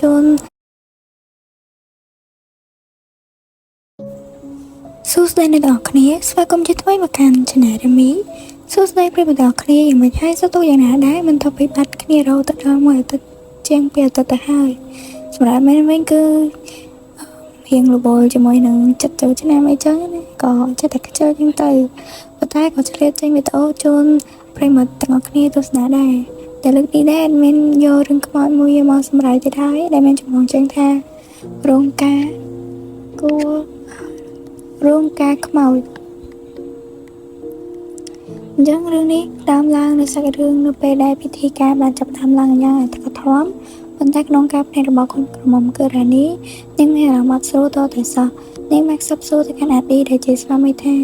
ជូនសួស្តីអ្នកទាំងអស់គ្នាស្វាគមន៍ជាថ្មីមកកាន់ Channel Remy សួស្តីប្រិយមិត្តទាំងអស់គ្នាយ៉ាងម៉េចហើយសុខទុក្ខយ៉ាងណាដែរមិនទៅពីបាត់គ្នារហូតដល់មួយអាទិត្យជាងពីអាទិត្យទៅហើយសម្រាប់មែនវិញគឺរៀងរវល់ជាមួយនឹងចិត្តចូលឆ្នាំអីចឹងណាក៏ចិត្តតែខ្ជិលចឹងទៅប៉ុន្តែក៏ឆ្លៀតចេញវីដេអូជូនប្រិយមិត្តទាំងអស់គ្នាទស្សនាដែរតែលើកនេះដែរមានយករឿងខ្មោចមួយមកសម្រាប់ទៀតហើយដែលមានចំណងជើងថារោងការគួររោងការខ្មោចអញ្ចឹងរឿងនេះដើមឡើងនៅសាច់រឿងនៅពេលដែលពិធីការបានចាប់ផ្ដើមឡើងយ៉ាងអធិកធមប៉ុន្តែក្នុងការភ្នែករបស់កូនក្រមុំគឺរ៉ានីនាងមានអារម្មណ៍អត់ស្រួលតតែសោះនាងបានខ្សឹបសួរទៅកាន់អាឌីដែលជាស្វាមីថា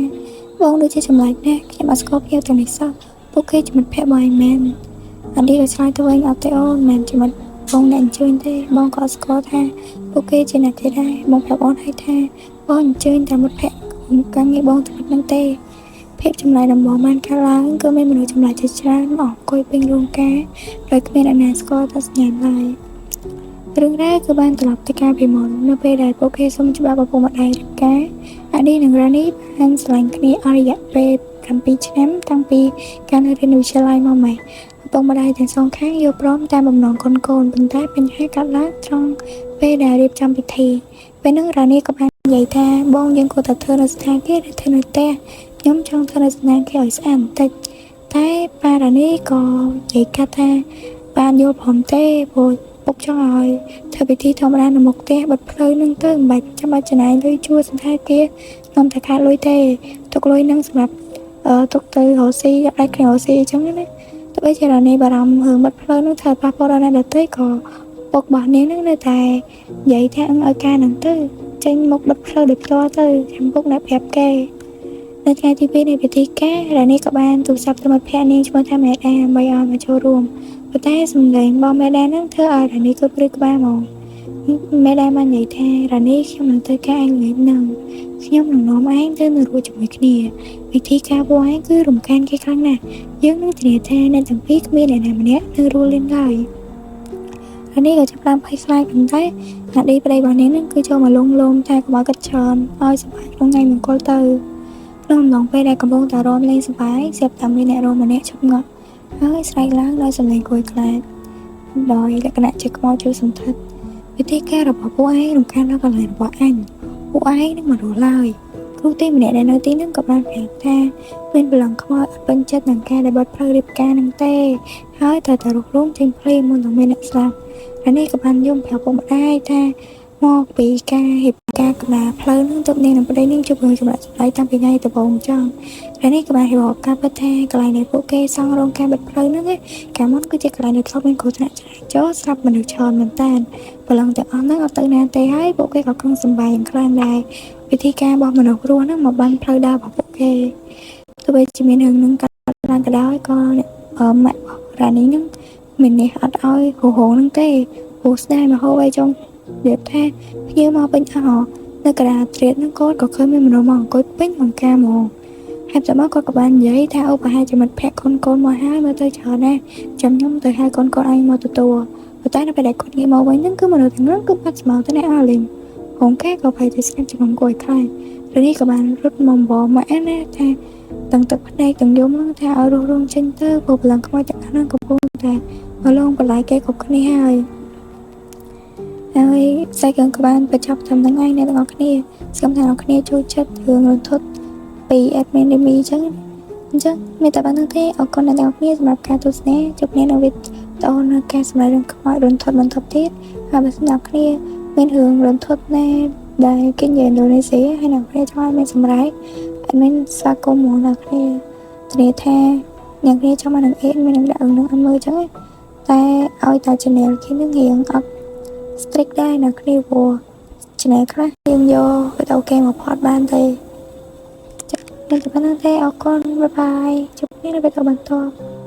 បងដូចជាចម្លែកណាស់ខ្ញុំអត់ស្គាល់ភ្ញៀវទាំងនេះសោះពួកគេជាមិត្តភក្តិបងឯងមែនអាឌីក៏ឆ្លើយទៅវិញអត់ទេអូនមិនជាមិត្តបងអ្នកអញ្ជើញទេបងក៏អត់ស្គាល់ថាពួកគេជាអ្នកគេដែរបងប្រាប់អូនឲ្យថាបងអញ្ជើញតែមិត្តភក្តិការងារបងតែប៉ុណ្្នឹងទេភាពចម្លែកដំបូងបានកើតឡើងគឺមានមនុស្សចម្លែកជាច្រើនមកអង្គុយពេញរោងការដោយគ្មានអ្នកណាស្គាល់តែសញ្ញាឡើយរឿងរ៉ាវគឺបានត្រឡប់ទៅកាលពីមុននៅពេលដែលពួកគេសុំច្បាប់ឪពុកម្ដាយរៀបការអាឌីនិងរ៉ានីបានស្រឡាញ់គ្នាអស់រយៈពេល7ឆ្នាំតាំងពីការនៅរៀននៅវិទ្យាល័យមកម៉េះឪពុកម្ដាយទាំងសងខាងយល់ព្រមតាមបំណងកូនៗប៉ុន្តែបញ្ហាកើតឡើងត្រង់ពេលដែលរៀបចំពិធីពេលនោះរ៉ានីក៏បាននិយាយថាបងយើងគួរតែធ្វើនៅស្ថានភាពឬធ្វើនៅផ្ទះខ្ញុំចង់ធ្វើនៅស្ថានភាពឲ្យស្អាតបន្តិចតែប៉ារ៉ានីក៏និយាយកាត់ថាបានយល់ព្រមទេព្រោះពុកចង់ឲ្យធ្វើពិធីធម្មតានៅមុខផ្ទះបិទផ្លូវនឹងទៅមិនបាច់ចាំបាច់ចំណាយលុយជួលសណ្ឋាគារនាំតែខាតលុយទេទុកលុយនឹងសម្រាប់ទុកទៅរកស៊ីចាប់ដៃគ្នារកស៊ីអញ្ចឹងណាទោះបីជារ៉ានីបារម្ភរឿងបិទផ្លូវនឹងធ្វើប៉ះពាល់ដល់អ្នកដទៃក៏ពុករបស់នាងនឹងនៅតែនិយាយថាឲ្យការនឹងទៅចេញមកបិទផ្លូវដោយផ្ទាល់ទៅចាំពុកអ្នកប្រាប់គេនៅថ្ងៃទី2នៃពិធីការរ៉ានីក៏បានទូរស័ព្ទទៅមិត្តភក្តិនាងឈ្មោះថាមេដាដើម្បីឲ្យមកចូលរួមប៉ុន្តែសម្លេងរបស់មេដានឹងធ្វើឲ្យរ៉ានីគាត់ព្រឺក្បាលហ្មងមេដាបាននិយាយថារ៉ានីខ្ញុំនឹងទៅការឯងល្ងាចហ្នឹងខ្ញុំនឹងនាំឯងទៅនៅរួចជាមួយគ្នាវិធីការពួកឯងគឺរំខានគេខ្លាំងណាស់យើងនឹងធានាថាអ្នកទាំងពីរគ្មានអ្នកណាម្នាក់នឹងរស់លេងឡើយរ៉ានីក៏ចាប់ផ្ដើមភ័យខ្លាចប៉ុន្តែអាឌីប្តីរបស់នាងនឹងគឺចូលមកលងលោមថាកុំឲ្យគិតច្រើនឲ្យសប្បាយក្នុងថ្ងៃមង្គលទៅក្នុងអំឡុងពេលដែលកំពុងតែរាំលេងសប្បាយស្រាប់តែមានអ្នករាំម្នាក់ឈប់ងក់ហើយស្រែកឡើងដោយសំឡេងគួរឲ្យខ្លាចដោយលក្ខណៈជាខ្មោចជួយសន្ធិដ្ឋវិធីការរបស់ពួកឯងរំខានដល់កន្លែងរបស់អញពួកឯងនឹងមិនរស់ឡើយគ្រូទីម្នាក់ដែលនៅទីនោះក៏បានប្រាប់ថាមានព្រលឹងខ្មោចអត់ពេញចិត្តនឹងការដែលបាត់ផ្លូវរៀបការនឹងទេហើយត្រូវតែរុះរួមចេញភ្លាមមុននឹងមានអ្នកស្លាប់ហើយនេះក៏បានយំប្រាប់ពុកម្ដាយថាមកពីការរៀបការកណ្ដាលផ្លូវនឹងទើបនាងនឹងប្តីនាងជួបរឿងចម្លាក់ចម្លែកតាំងពីថ្ងៃដំបូងចង់ហើយនេះក៏បានរៀបរាប់ការពិតថាកន្លែងដែលពួកគេសង់រោងការបិទផ្លូវហ្នឹងកាលមុនគឺជាកន្លែងដែលធ្លាប់មានគ្រោះថ្នាក់ចរាចរណ៍ស្លាប់មនុស្សច្រើនមែនតើព្រលឹងទាំងអស់ហ្នឹងអត់ទៅណាទេហើយពួកគេក៏ខឹងសម្បាយ៉ាងខ្លាំងដែរវិធីការរបស់មនុស្សរស់ហ្នឹងមកបានផ្លូវដើររបស់ពួកគេទោះបីជាមានរឿងហ្នឹងកើតឡើងក៏ដោយក៏ម៉ាក់របស់រ៉ានីហ្នឹងមាននេះអត់ឲ្យហូរហ្នឹងទេព្រោះស្ដាយមកហូបអីចង់និយាយថាភ្ញៀវមកពេញអស់នៅកណ្ដាលទ្រាតហ្នឹងគាត់ក៏ឃើញមានមនុស្សមកអង្គុយពេញក្នុងការហ្មងហើយចាំមកគាត់ក៏បាននិយាយថាអូប្រហែលជាមិត្តភក្តិកូនកូនមកហើយមើលទៅច្រើនណាស់ចាំខ្ញុំទៅហៅកូនកូនឯងមកទទួលប៉ុន្តែនៅពេលដែលគាត់ងាកមកវិញហ្នឹងគឺមនុស្សទាំងនោះគឺបាត់ស្មៅទៅអ្នកអស់លេងហងកែក៏ភ័យទៅស្ងាត់ចំគួរឲ្យខ្លាចរនេះក៏បានរត់មកបងម៉ាក់ណាថាទាំងទឹកភ្នែកទាំងយំហ្នឹងថាឲ្យរស់រងចេញទៅព្រោះព្រលឹងខ្មោចទាំងអស់ហ្នឹងកំពុងតែមកលងបន្លាយគេគ្រប់គ្នាហើយហើយសាច់រឿងក៏បានបញ្ចប់ត្រឹមហ្នឹងឯងអ្នកទាំងអស់គ្នាសង្ឃឹមថាអ្នកគ្នាចូលចិត្តរឿងរន្ធត់ពី admin Remy អញ្ចឹងមានតែប៉ុណ្្នឹងទេអរគុណអ្នកទាំងអស់គ្នាសម្រាប់ការទស្សនាជួបគ្នានៅវីដេអូនៅការសម្រាប់រឿងខ្មោចរន្ធត់បន្តទៀតហើយបើសម្រាប់គ្នាមានរឿងរន្ធត់ណាដែលគេនិយាយឥណ្ឌូនេស៊ីហើយអ្នកគ្នាចង់ឲ្យមានសម្រាប់ admin ស្វាគមន៍មកអ្នកគ្នាធានាថាអ្នកគ្នាចង់មកនឹង admin នឹងដាក់រឿងនឹងឲ្យមើលអញ្ចឹងតែឲ្យតែ channel គេនឹងរៀងអត់ strict ដែរអ្នកគ្នាព្រោះ channel ខ្លះយើងយកវីដេអូគេមកផតបានទេចាមានតែប៉ុណ្្នឹងទេអរគុណបាយបាយជួបគ្នានៅវីដេអូបន្ត។